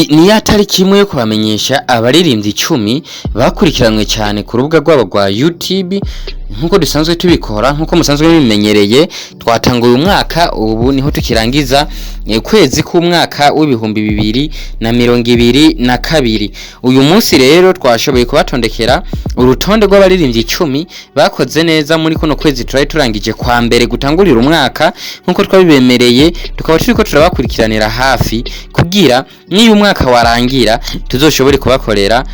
Ni ya tariki imwe yo kubamenyesha abaririmbyi 10 bakurikiranywe cyane ku rubuga rwabo rwa YouTube. Nk'uko dusanzwe tubikora, nk'uko musanzwe mubimenyereye, twatanguye umwaka, ubu niho tukirangiza kwezi k'umwaka w'2022. Uyu munsi rero twashoboye kubatondekera urutonde rw'abaririmbyi 10 bakoze neza muri kuno kwezi turari turangije kwa mbere gutangurira umwaka. Nk'uko twabibemereye, tukaba turiko turabakurikiranira hafi kugira niyo umwaka warangira tuzoshobore kubakorera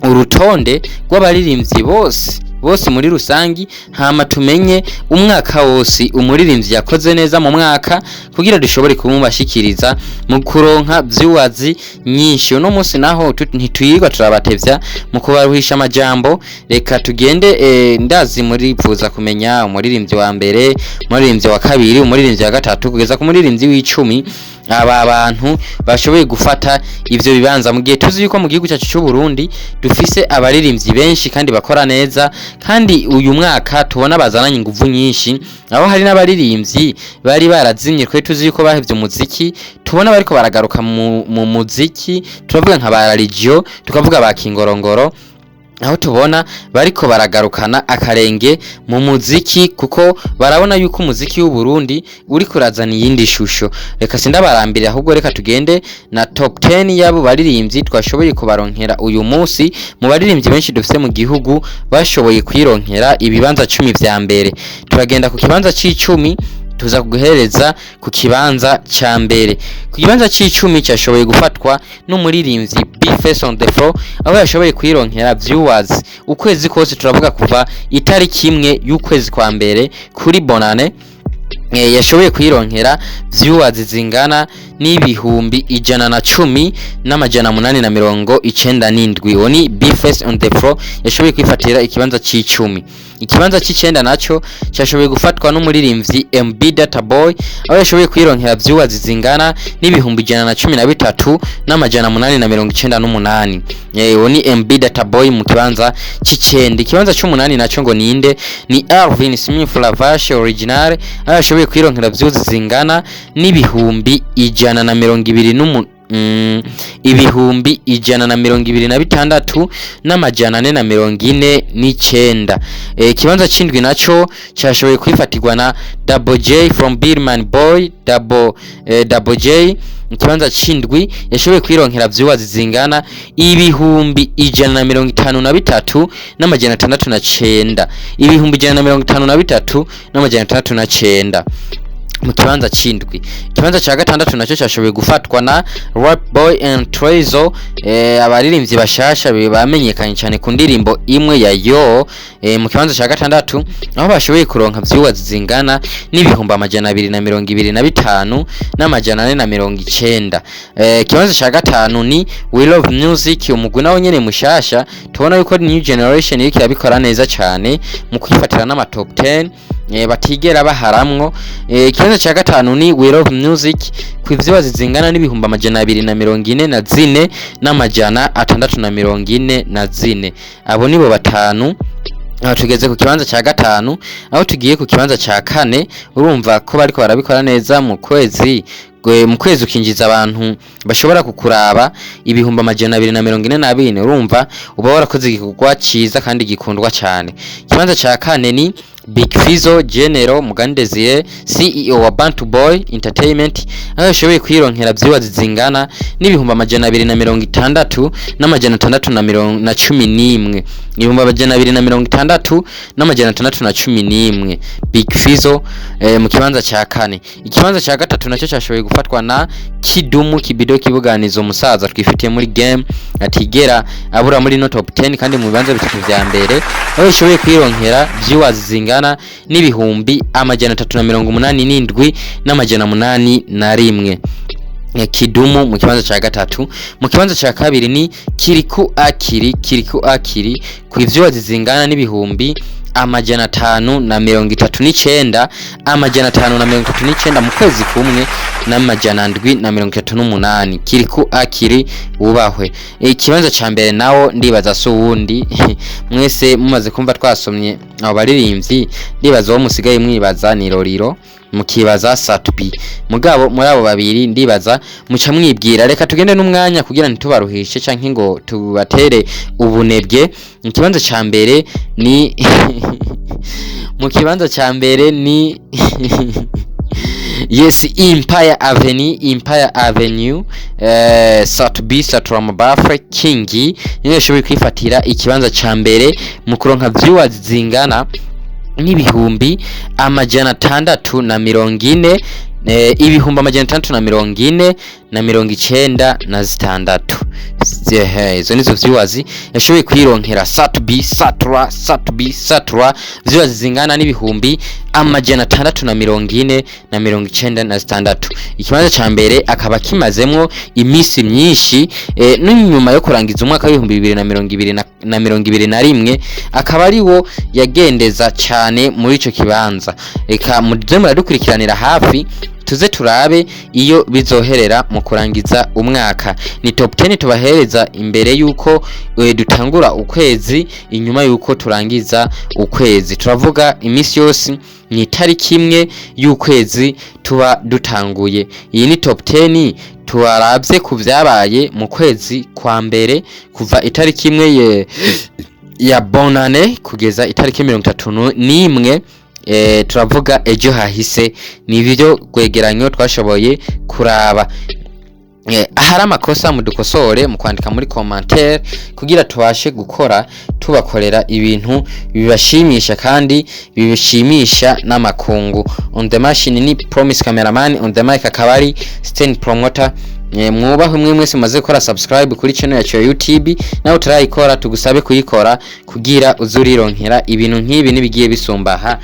urutonde rw'abaririmbyi bose bose muri rusangi, hama tumenye umwaka wose umuririmbyi yakoze neza mu mwaka, kugira dushobore kumubashikiriza mu kuronka viewers nyinshi. Uno munsi naho ntitwirirwa turabatevya mu kubaruhisha amajambo. Reka tugende. Ndazi murifuza kumenya umuririmbyi wa mbere, umuririmbyi wa kabiri, umuririmbyi wa gatatu, kugeza ku muririmbyi w'10. Aba bantu bashoboye gufata ivyo bibanza, mu gihe tuzi yuko mu gihugu cyacu cy'u Burundi dufise abaririmbyi benshi kandi bakora neza, kandi uyu mwaka tubona bazananye inguvu nyinshi, aho hari n'abaririmbyi bari barazimye twe tuzi yuko bahevye umuziki, tubona bariko baragaruka mu muziki. Turavuga nka ba Religio, tukavuga ba Kingorongoro, aho tubona bariko baragarukana akarenge mu muziki, kuko barabona yuko umuziki w'u Burundi uri kurazana iyindi shusho. Reka sindabarambire, ahubwo reka tugende na top 10 y'abo baririmbyi twashoboye kubaronkera uyu munsi. Mu baririmbyi benshi dufise mu gihugu bashoboye kwironkera ibibanza 10 vya mbere, turagenda ku kibanza c'icumi, tuza kuguhereza ku kibanza ca mbere. Ku kibanza c'icumi cyashoboye gufatwa n'umuririmbyi B-Face on the floor, aho yashoboye kwironkera viewers ukwezi kose. Turavuga kuva itariki 1 y'ukwezi kwa mbere kuri bonane, yashoboye kwironkera viewers zingana n'110,897. Uwo ni B-Face on the floor yashoboye kwifatira ikibanza c'icumi. Ikibanza c'icenda naco cyashoboye gufatwa n'umuririmbyi MB Data Boy, aho yashoboye kwironkera viewers zingana n'113,898. Uwo ni MB Data Boy mu kibanza c'icenda. Ikibanza c'umunani naco ngo ninde? Ni Alvin Smith Lavache Original, aho yashoboye kwironkera views zingana n'ibihumbi ijana na mirongo ibiri n'umu 126,449. Ikibanza c'indwi naco cyashoboye kwifatirwa na Double J from Billman Boy. Double J ikibanza c'indwi yashoboye kwironkera viewers zingana 153,609, 153,609 mu kibanza c'indwi. Ikibanza ca gatandatu nacyo cyashoboye gufatwa na Rap Boy and Trezo, abaririmbyi bashasha bamenyekanye cyane ku ndirimbo imwe ya yo. Mu kibanza ca gatandatu, aho bashoboye kuronka viewers zingana n'225,490. Ikibanza ca gatanu ni We Love Music, umugwi nawo nyene mushasha. Tubona yuko new generation iriko irabikora neza cyane mu kwifatira n'ama top 10, batigera baharamwo. Ikibanza ca gatanu ni We Love Music ku viewers zingana n'244,644. Abo nibo batanu. Aho tugeze ku kibanza ca gatanu, aho tugiye ku kibanza ca kane. Urumva ko bariko barabikora neza mu kwezi. Mu kwezi ukinjiza abantu bashobora kukuraba 244,000, urumva uba warakoze igikorwa ciza kandi gikundwa cyane. Ikibanza ca kane ni Big Fizzo General Mugani Desire, CEO wa Bantu Boy Entertainment, aho yashoboye kwironkera viewers zingana n'260,611, 260,611, Big Fizzo mu kibanza ca kane. Ikibanza ca gatatu nacyo cyashoboye gufatwa na Kidumu Kibido Kibuganizo, umusaza twifitiye muri game atigera abura muri no top 10 kandi mu bibanza bitatu vya mbere, aho yashoboye kwironkera viewers zingana n'387,801. Kidumu mu kibanza ca gatatu. Mu kibanza ca kabiri ni Kiriku Akiri. Kiriku Akiri ku viewers zingana n'539,539 mu kwezi kumwe. Kiriku Akiri wubahwe. Ikibanza ca mbere nawo ndibaza so uwundi, mwese mumaze kumva twasomye abo baririmbyi, ndibaza uwo musigaye mwibaza ni Lolilo. Mukibaza Sat-B, mugabo muri abo babiri ndibaza muca mwibwira. Reka tugende n'umwanya kugira ntitubaruhishe canke ngo tubatere ubunebwe. Mu kibanza ca mbere ni yes, Empire Avenue, Empire Avenue, Sat-B, Saturamo Bafre King niyo yashoboye kwifatira ikibanza ca mbere mu kuronka viewers zingana n'ibihumbi 640, 646,496. Izo nizo viewers yashoboye kwironkera Sat-B Satura Sat-B Satura, viewers zingana n'ibihumbi 646,496. Ikibanza ca mbere akaba kimazemwo iminsi myinshi, n'inyuma yo kurangiza umwaka w'2020 na 2021 akaba ari wo yagendeza cyane muri ico kibanza. Reka muze muradukurikiranira hafi, tuze turabe iyo bizoherera mu kurangiza umwaka. Ni top 10 tubahereza imbere yuko dutangura ukwezi, inyuma yuko turangiza ukwezi. Turavuga iminsi yose ni itariki 1 y'ukwezi tuba dutanguye. Iyi ni top 10 tubarabye ku vyabaye mu kwezi kwa mbere, kuva itariki 1 ya bonane kugeza itariki 31. Turavuga ejo hahise, ni ibyo rwegeranyo twashoboye kuraba. Ahari amakosa mudukosore mu kwandika muri commentaire, kugira tubashe gukora tubakorera ibintu bibashimisha kandi bibashimisha n'amakungu. On the machine ni Promise Cameraman, on the mic akaba ari Sten Promoter. Mwubahwe mwe mwese mumaze gukora subscribe kuri channel yacu ya YouTube. Nawe utarayikora, tugusabe kuyikora kugira uzurironkera ibintu nk'ibi nibigiye bisumbaha.